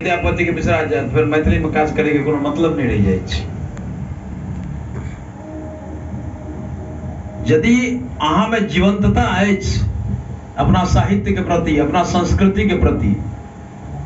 विद्यापति के बिसरा जायत, फेर मैथिली में काज करे के कोनो मतलब नहीं रहि जाइ छै। यदि अहाँ में जीवंतता अछि अपना साहित्य के प्रति, अपना संस्कृति के प्रति,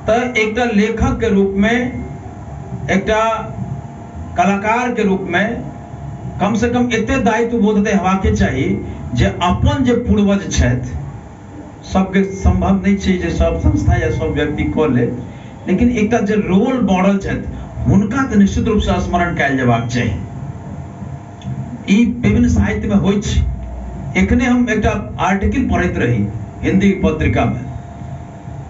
तऽ एकटा लेखक के रूप में, एकटा कलाकार के रूप में कम से कम एते दायित्व बोध तऽ हेबाके चाही जे अपन जे पूर्वज छथि, सबके संभव नहि छै जे सब संस्था या सब व्यक्ति कऽ ले, लेकिन एकटा जे रोल मॉडल छथि हुनका तऽ निश्चित रूपसँ स्मरण कयल जेबाक चाही। ई विभिन्न साहित्यमे होइ छै। एखने हम एकटा आर्टिकल पढ़ैत रही हिंदी पत्रिकामे,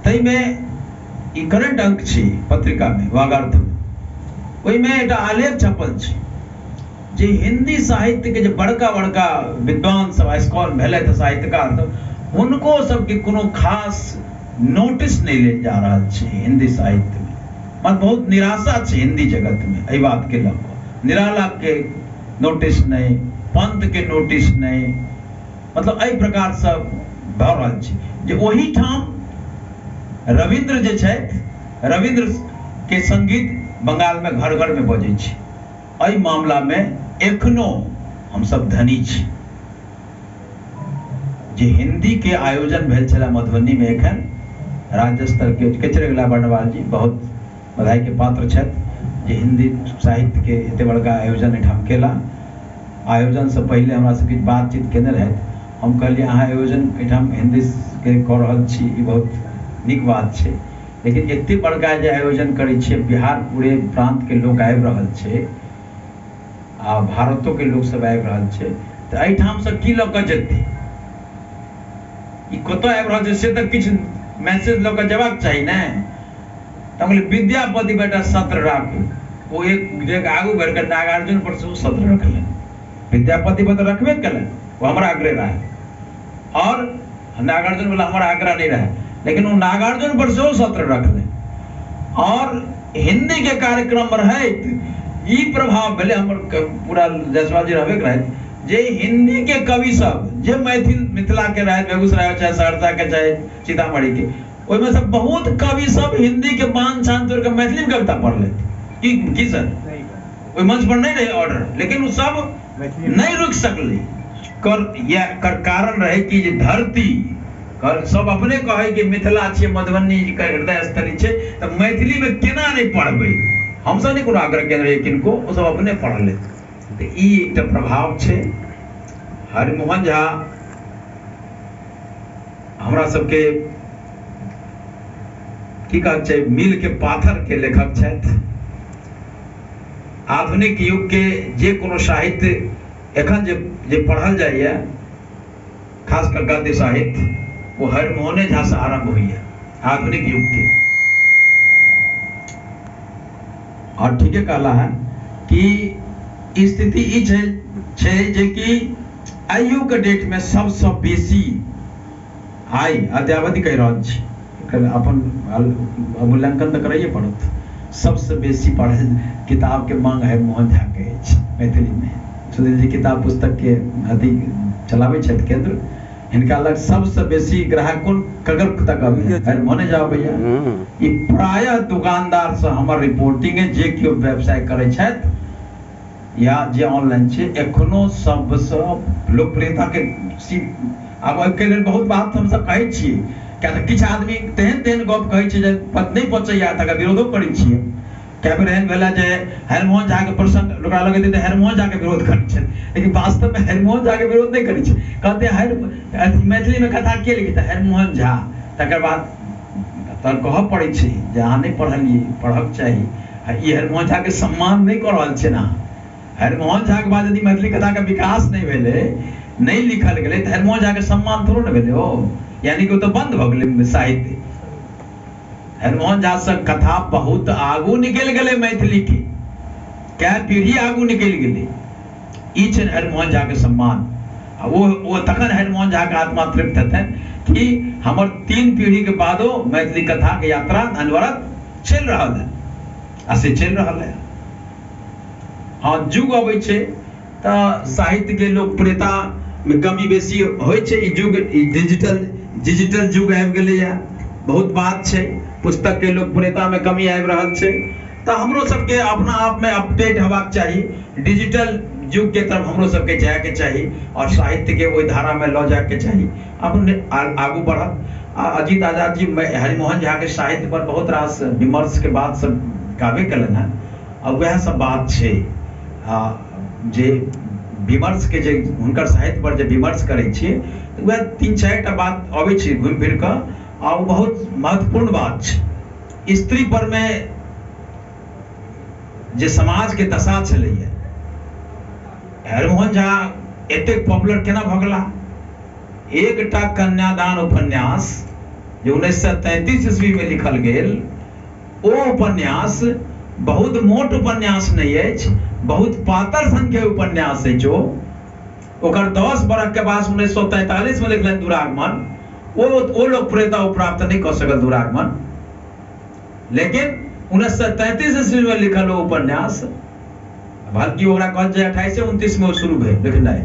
ताहिमे ई करेंट अंक छै पत्रिकामे वागार्थमे, ओहिमे एकटा आलेख छपल छै जे हिंदी साहित्यके जे बड़का बड़का विद्वान सब स्कॉलर भेलथि साहित्यकार सब, हुनको सबके कोनो खास नोटिस नहि लेल जा रहल छै हिंदी साहित्यमे। मतलब बहुत निराशा छै हिंदी जगतमे एहि बातके लऽ कऽ। निरालाके नोटिस नहि, पंतके नोटिस नहि, मतलब एहि प्रकारसँ भऽ रहल छै जे ओहिठाम रविन्द्र जे छथि, रविन्द्रके संगीत बंगालमे घर घरमे बजै छै। एहि मामलामे एखनो हमसब धनी छी। जे हिंदी के आयोजन भेल छलै मधुबनी में एखन राज्य स्तर के केचरे गेला बर्णवाल जी बहुत बधाई के पात्र छथि जे हिंदी साहित्य के एते बड़का आयोजन एहिठाम केला। आयोजन से पहिले हमरा से किछु बातचीत केने रहथि, हम कहलियै अहाँ आयोजन एहिठाम हिंदी के कऽ रहल छी, ई बहुत नीक बात छै, लेकिन एते बड़का जे आयोजन करै छियै, बिहार पूरे प्रांत के लोक आबि रहल छै आ भारतो के लोक सब आबि रहल छै, तऽ एहिठामसँ की लऽ कऽ जेतै, ई कतऽ आबि रहल छै से तऽ किछु मैसेज लऽ कऽ जेबाक चाही ने। तऽ हम कहलियै विद्यापति पर एकटा सत्र राखू। ओ एक डेग आगू बढ़ि कऽ नागार्जुन पर सेहो सत्र रखलनि, विद्यापति पर तऽ रखबे केलनि, ओ हमरा आग्रह रहए और नागार्जुन वाला हमर आग्रह नहीं रहे, लेकिन वो नागार्जुन पर सेहो सत्र रखलनि और हिंदी के कार्यक्रम रहैत ई प्रभाव भेलै हमर पूरा जायसवाल जी रहबे करैत जे हिंदी के कवि सब जे मैथिल मिथिला के रहैत, बेगूसराय चाहे सहरसा के चाहे सीतामढ़ी के, ओहिमे से बहुत कवि सब हिंदी के बांध छान तोड़ के मैथिली में कविता पढ़लथि। की की सर ओहि मंच पर नहीं रहे ऑर्डर, लेकिन वो सब नहीं रुक सकले। कर या कर कारण रहे कि जे धरती कर सब अपने कहे कि मिथिला छे, मधुबनी के हृदय स्थली छे, तो मैथिली में केना नहीं पढ़बै, हमसब नहीं कोनो आग्रह केने रहियै किनको, ओ सब अपने पढ़ले। तो ई एकटा प्रभाव छे। हरिमोहन झा हमरा सबके की कहक छै, मील के पाथर के लेखक छथि। आधुनिक युग के जे कोनो साहित्य एखन जे जे पढ़ल जाइए, खास कर गद्य साहित्य, वो हरिमोहने झा से आरंभ होइए आधुनिक युग के। और ठीके कहला है कि स्थिति ई छै जे कि आइयो के डेट में सबसँ बेसी आइ अद्यावधि कहि रहल छी, एकर अपन मूल्यांकन तऽ करैए पड़त, सबसँ बेसी पढ़ल किताब के मांग हरिमोहन झा के अछि मैथिली में। सुधीर जी किताब पुस्तक के अथी चलाबै छथि केंद्र, हिनका लग सबसँ बेसी ग्राहक कोन ककर तक अबैया? हरिमोहने झा अबैया। ई प्रायः दुकानदार से हमर रिपोर्टिंग है, जे केओ व्यवसाय करै छथि या जे ऑनलाइन छै, एखनो सबसँ लोकप्रियता के आब एहिके लेल बहुत बात हमसब कहै छियै, किया तऽ किछु आदमी तेहन तेहन गप कहै छै जे नहि पचैया, तकर विरोधो करै छियै। कए बेर एहन भेलै जे हरिमोहन झा के प्रसंग ओकरा लगैत हेतै हरिमोहन झा के विरोध करै छै, लेकिन वास्तव में हरिमोहन झा के विरोध नहि करै छै, कहते हर मैथिली में कथा के लिखतै? हरिमोहन झा। तकर बाद तहन कहऽ पड़ै छै जे अहाँ नहि पढ़लियै, पढ़क चाही। आ ई हरिमोहन झा के सम्मान नहि कऽ रहल छियै ने अहाँ। हरिमोहन झा के बाद यदि मैथिली कथा के विकास नहि भेलै, नहि लिखल गेलै, तऽ हरिमोहन झा के सम्मान थोड़ो ने भेलै ओ, यानी कि ओ तऽ बंद भऽ गेलै साहित्य। हरिमोहन झा से कथा बहुत आगू निकलि गेलै, मैथिली के कए पीढ़ी आगू निकलि गेलै। ई छै हरिमोहन झा के सम्मान। आ ओ तखन हरिमोहन झा के आत्मा तृप्त हेतनि कि हमर 3 पीढ़ी के बादो मैथिली कथा के यात्रा अनवरत चलि रहल है, आ से चलि रहल है। हाँ, युग अबै छै तऽ साहित्य के लोकप्रियता में कमी बेसी होइ छै। ई युग, ई डिजिटल युग आबि गेलैया, बहुत बात छै। पुस्तक के लोकप्रियता में कमी आबि रहल छै। तऽ हमरो सबके अपना आप में अपडेट हेबाक चाही, डिजिटल युग के तरफ हमरो सबके जायके चाही और साहित्य के ओहि धारा में लऽ जायके चाही, अपन आगू बढ़त। आ अजीत आजाद जी हरिमोहन झा के साहित्य पर बहुत रास विमर्श के बात सब कहबे केलनि हेँ, आ वएह सब बात छै। आ जे विमर्श के जे हुनकर साहित्य पर जे विमर्श करै छियै तऽ वएह 3-4 टा बात अबै छै घुमि फिर कऽ, आ ओ बहुत महत्वपूर्ण बात छै। स्त्री पर मे जे समाज के दशा छलैया, हरिमोहन झा एतेक पॉपुलर केना भऽ गेला? एकटा कन्यादान उपन्यास जे 1933 ईस्वी में लिखल गेल, ओ उपन्यास बहुत मोट उपन्यास नहि अछि, बहुत पातर सनके उपन्यास अछि ओ। ओकर 10 बरख के बाद 1943 में लिखलनि दुरागमन, ओ लोकप्रियता ओ प्राप्त नहि कऽ सकल दुरागमन, लेकिन 1933 ईस्वी में लिखल ओ उपन्यास, बल्कि ओकरा कहल जाय 28-29 में ओ शुरू भेल लिखनाइ,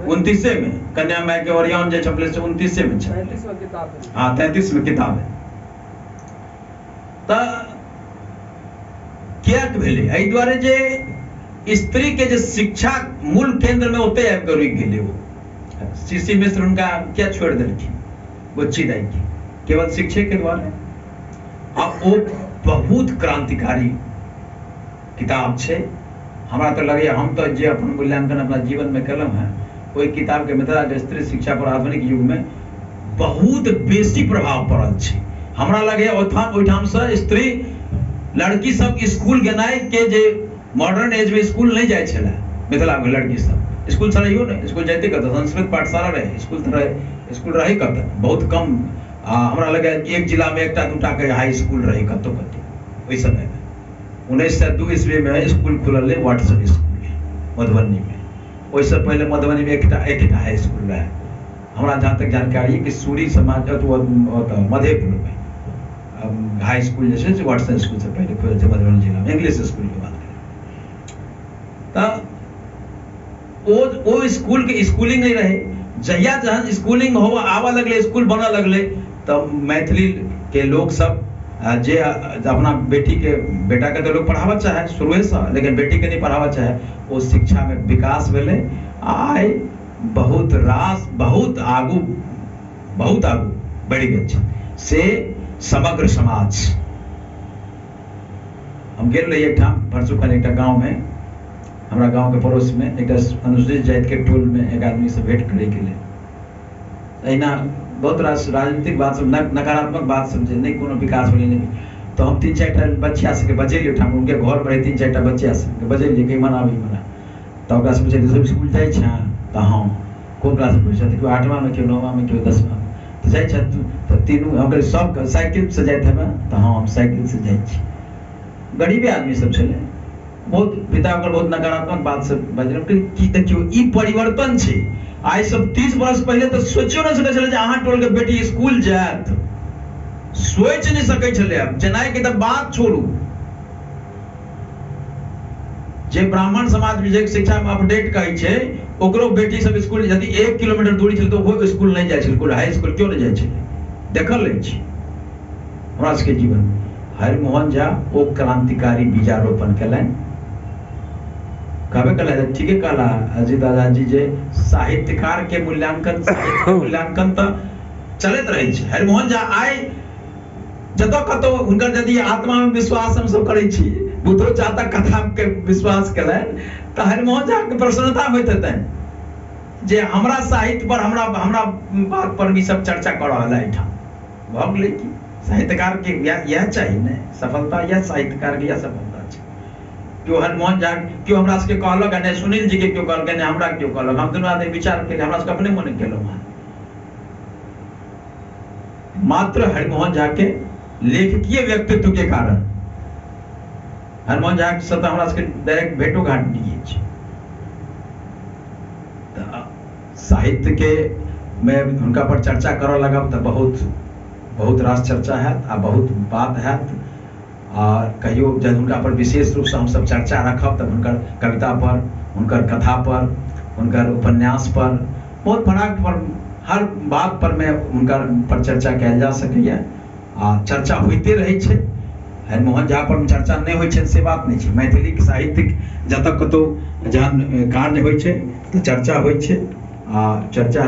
29 में कन्या माय के ओरियान जे छपलै से 29 में छपलै। 33 में किताब है। हाँ, 33 में किताब है। तऽ किएक भेलै? एहि दुआरे जे स्त्री के जे शिक्षा मूल केंद्र में ओते आबि कऽ रुकि गेलै। ओ सी सी मिश्र हुनका किया छोड़ि देलखिन बुच्ची दाई के? केवल शिक्षे के द्वारा। आ ओ बहुत क्रांतिकारी किताब छै। हमरा तऽ लगैए, हम तऽ जे अपन मूल्यांकन अपना जीवनमे केलहुँ हेँ, ओहि किताबके मिथिलाके स्त्री शिक्षा पर आधुनिक युगमे बहुत बेसी प्रभाव पड़ल छै। हमरा लगैए ओहिठामसँ स्त्री लड़की सब स्कूल गेनाइ के जे मॉडर्न एजमे स्कूल नहि जाइ छलै मिथिलाके लड़की सब, स्कूल छलैयो नहि, स्कूल जाइते कतऽ? संस्कृत पाठशाला रहै, स्कूल तऽ रहै, स्कूल रहै कतऽ? बहुत कम। आ हमरा लगैए एक जिलामे 1-2 के हाई स्कूल रहै कतौ कतौ ओहि समयमे। 1902 ईस्वीमे स्कूल खुलल रहै, वाटसन स्कूल मधुबनीमे। ओहिसँ पहिले मधुबनीमे एकटा हाई स्कूल रहै। हमरा जहाँ तक जानकारी कि सूरी समाज ओतऽ मधेपुरमे हाई स्कूल जे छै से वाटसन स्कूलसँ पहिले खुलल छै मधुबनी जिलामे, इंग्लिश स्कूलके बात करी तऽ ओ स्कूलके स्कूलिंग नहि रहै। जहिया जहन स्कूलिंग हो आबऽ लगलै, स्कूल बनऽ लगलै, तऽ मैथिलीके लोकसभ जे अपना बेटीके, बेटाके तऽ लोक पढ़ाबऽ चाहे शुरुएसँ, लेकिन बेटीके नहि पढ़ाबऽ चाहे, ओ शिक्षामे विकास भेलै। आइ बहुत रास बहुत आगू बढ़ि गेल छै से समग्र समाज। हम गेल रही एकठाम परसुखन एकटा गाँवमे, हमरा गाँवके पड़ोसमे एकटा अनुसूचित जातिके टोलमे एक आदमीसँ भेँट करैके लेल। एहिना बहुत रास राजनीतिक बात सब, नकारात्मक बात सब जे नहि कोनो विकास भेलै नहि, तऽ हम 3-4 टा बच्चा सबके बजेलियै ओहिठाम, हुनके घरमे रहै 3-4 टा बच्चा सबके बजेलियै कि इम्हर आब इम्हर आब। तऽ ओकरा सब पुछलियै सब स्कूल जाइ छेँ? तऽ हँ। कोन क्लासमे पढ़ै छेँ? तऽ केओ 8वांमे, केओ 9वांमे, केओ 10वांमे। तऽ जाइ छेँ तू? तऽ तीनू हम कहलियै सबके साइकिलसँ जाइत हेबै? तऽ हँ हम साइकिलसँ जाइ छी। गरीबे आदमी सब छलै, बहुत पिता ओकर बहुत नकारात्मक बात सब बजल। कि देखियौ ई परिवर्तन छै। आइ सब 30 वर्ष पहिले तऽ सोचियो नहि सकै छलै जे अहाँ टोलके बेटी स्कूल जायत, सोचि नहि सकै छलै। आब जेनाइके तऽ बात छोड़ू। जे ब्राह्मण समाज जे शिक्षामे अपडेट कहै छै, ओकरो बेटी सब स्कूल यदि 1 किलोमीटर दूरी छलै तऽ ओहो स्कूल नहि जाइ छलै, हाई स्कूल क्यों नहि जाइ छलै? देखल अछि हमरा सबके जीवनमे। हरिमोहन झा ओ क्रांतिकारी बीजारोपण केलनि। कहबे केलनि, ठीके कहला अजीत आजाद जी जे साहित्यकार के मूल्यांकन, साहित्य मूल्यांकन तऽ चलैत रहै छै। हरिमोहन झा आइ जतऽ कतौ हुनकर यदि आत्मामे विश्वास हमसब करै छी, बुद्धो जातक कथाके विश्वास केलनि, तऽ हरिमोहन झाके प्रसन्नता होइत हेतनि जे हमरा साहित्य पर, हमरा हमरा बात पर ई सब चर्चा कऽ रहल है एहिठाम। भऽ गेलै कि साहित्यकारके इएह चाही ने सफलता, इएह साहित्यकारके इएह सफलता छै। केओ हरिमोहन झा केओ हमरा सबके कहलक, नहि सुनील जीके केओ कहलक, नहि हमरा केओ कहलक, हम दुनू आदमी विचार केलियै, हमरा सबके अपने मोने केलहुँ हँ। मात्र हरिमोहन झा के लेखकीय व्यक्तित्व के कारण हरिमोहन झा से तऽ हमरा सबके डायरेक्ट भेंटो घाट नहि अछि। तऽ साहित्य के मे हुनका पर चर्चा करऽ लागब तऽ बहुत बहुत रास चर्चा हैत आ बहुत बात हैत। आ कहियो जब हुनका पर विशेष रूपसँ हमसब चर्चा रखब तऽ हुनकर कविता पर, हुनकर कथा पर, हुनकर उपन्यास पर, बहुत फराक पर, हर बात पर मे हुनकर पर चर्चा कयल जा सकैए। आ चर्चा होइते रहै छै। हरिमोहन झा पर चर्चा नहि होइ छनि से बात नहि छै। मैथिलीक साहित्यिक जतऽ कतहु जहन कार्य होइ छै तऽ चर्चा होइ छै आ चर्चा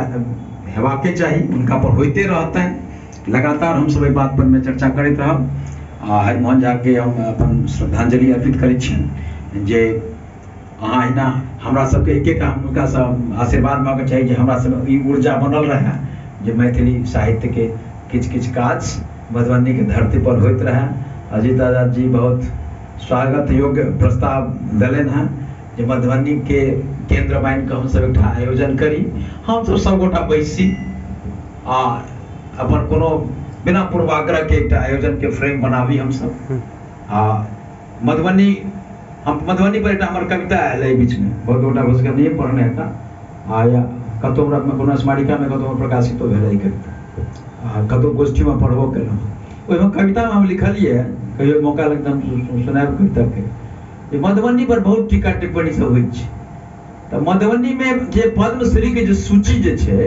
हेबाके चाही, हुनका पर होइते रहतनि। लगातार हमसब एहि बात पर मे चर्चा करैत रहब आ हरिमोहन झाके हम अपन श्रद्धांजलि अर्पित करै छियनि जे अहाँ अहिना हमरा सबके एक एक हुनकासँ आशीर्वाद मांगऽ चाही जे हमरा सब ई ऊर्जा बनल रहए जे मैथिली साहित्यके किछु किछु काज मधुबनीके धरती पर होइत रहए। अजित आजाद जी बहुत स्वागत योग्य प्रस्ताव देलनि हेँ जे मधुबनीके केन्द्र मानि कऽ हमसब एकटा आयोजन करी, हमसब सबगोटा बैसी आ अपन कोनो बिना पूर्वाग्रहके एकटा आयोजनके फ्रेम बनाबी हमसब। आ मधुबनी, हम मधुबनी पर एकटा हमर कविता आयल एहि बीचमे, बहुत गोटा भऽ सकैए नहिए पढ़ने हेता आ या कतहु हमरा कोनो स्मारिकामे कतहु प्रकाशितो भेल ई कविता आ कतहु गोष्ठीमे पढ़बो केलहुँ। ओहिमे कवितामे हम लिखलियै, कहियो मौका लगतै हम सुनायब कविताके, जे मधुबनी पर बहुत टीका टिप्पणी सब होइ छै। तऽ मधुबनीमे जे पद्मश्रीके जे सूची जे छै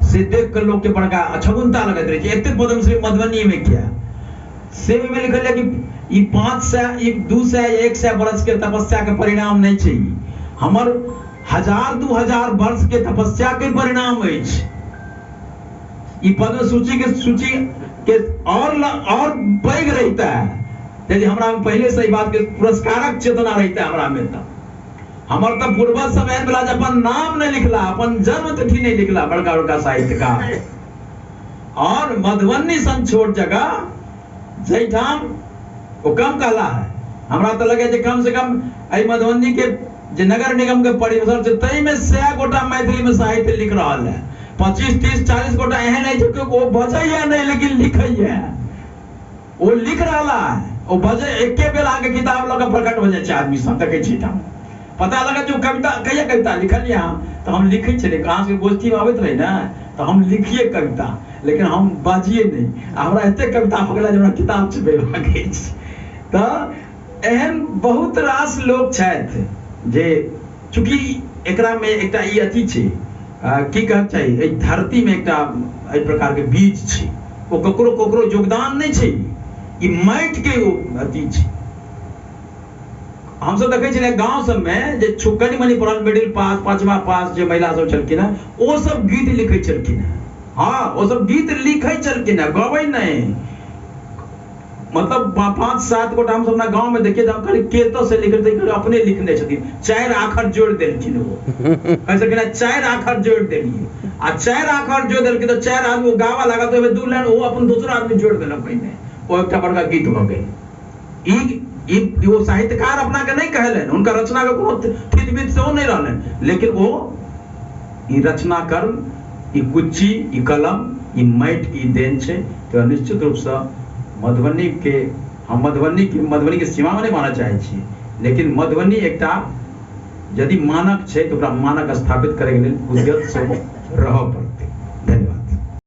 से देख कऽ लोकके बड़का अछगुनता लगैत रहै छै, एते पद्मश्री मधुबनीमे किया? से ओहिमे लिखल यऽ कि ई 500, ई 200, 100 वर्षके तपस्याके परिणाम नहि छै, ई हमर 1000 2000 वर्षके तपस्याके परिणाम अछि। ई पद्म सूची के सूची के और पैघ रहिता है यदि हमरा में पहले से ई बात के पुरस्कारक चेतना रहिता हमरा में। तऽ हमर तऽ पूर्वज सब एहन भेला जे अपन नाम नहि लिखला, अपन जन्म तिथि नहि लिखला, बड़का बड़का साहित्यकार। और मधुबनी सन छोट जगह जाहिठाम ओ कम कहला है, हमरा तऽ लगै जे कम से कम एहि मधुबनी के जे नगर निगम के परिसर छै ताहिमे 100 गोटा मैथिली में साहित्य लिख रहल है, 25 30 40 गोटा एहन है जे ओ बजैया नहि लेकिन लिखैया, ओ लिख रहला है, ओ बजै एके बेर अहाँके किताब लऽ कऽ प्रकट हो जाइ छै आदमी सब, देखै छी तऽ पता लगत जे ओ कविता कहिया कविता लिखलियै अहाँ। तऽ हम लिखै छलियै, अहाँ सबके गोष्ठीमे अबैत रही ने तऽ हम लिखिए कविता, लेकिन हम बाजिए नहि, आ हमरा एतेक कविता भऽ गेलै जे हमरा किताब छपेबाक अछि। तऽ एहन बहुत रास लोक छथि जे चूँकि एकरामे एकटा ई अथी छै, की कहक चाही, एहि धरतीमे एकटा एहि प्रकारके बीज छै, ओ ककरो ककरो योगदान नहि छै, ई माटिके ओ अथी छै। हमसब देखै छलियै गाँव सबमे जे कनि मनि पढ़ल मिडिल पास 5वा पास जे महिला सब छलखिन हेँ ओ सब गीत लिखै छलखिन हेँ। हँ, ओ सब गीत लिखै छलखिन हेँ, गबै नहि। मतलब 5-7 गोटा हमसब अपना गाँवमे देखियै तऽ हम कहलियै केतऽ से लिखल छै, अपने लिखने छथिन, 4 आखर जोड़ि देलखिन ओ, कहै छलखिन हेँ 4 आखर जोड़ि देलियै, आ 4 आखर जोड़ि देलखिन तऽ 4 आदमी ओ गाबऽ लागल, तऽ ओहिमे 2 लाइन ओ अपन दोसरो आदमी जोड़ि देलक ओहिमे, ओ एकटा बड़का गीत भऽ गेल। ई ई ओ साहित्यकार अपनाके नहि कहलनि, हुनकर रचनाके कोनो थित-वित सेहो नहि रहलनि, लेकिन ओ ई रचना कर्म, ई कुच्ची, ई कलम, ई माटिके ई देन छै। तऽ निश्चित रूपसँ मधुबनीके हम मधुबनीके सीमामे नहि मानऽ चाहै छी, लेकिन मधुबनी एकटा यदि मानक छै तऽ ओकरा मानक स्थापित करैके लेल उद्यत सेहो रहऽ पड़तै।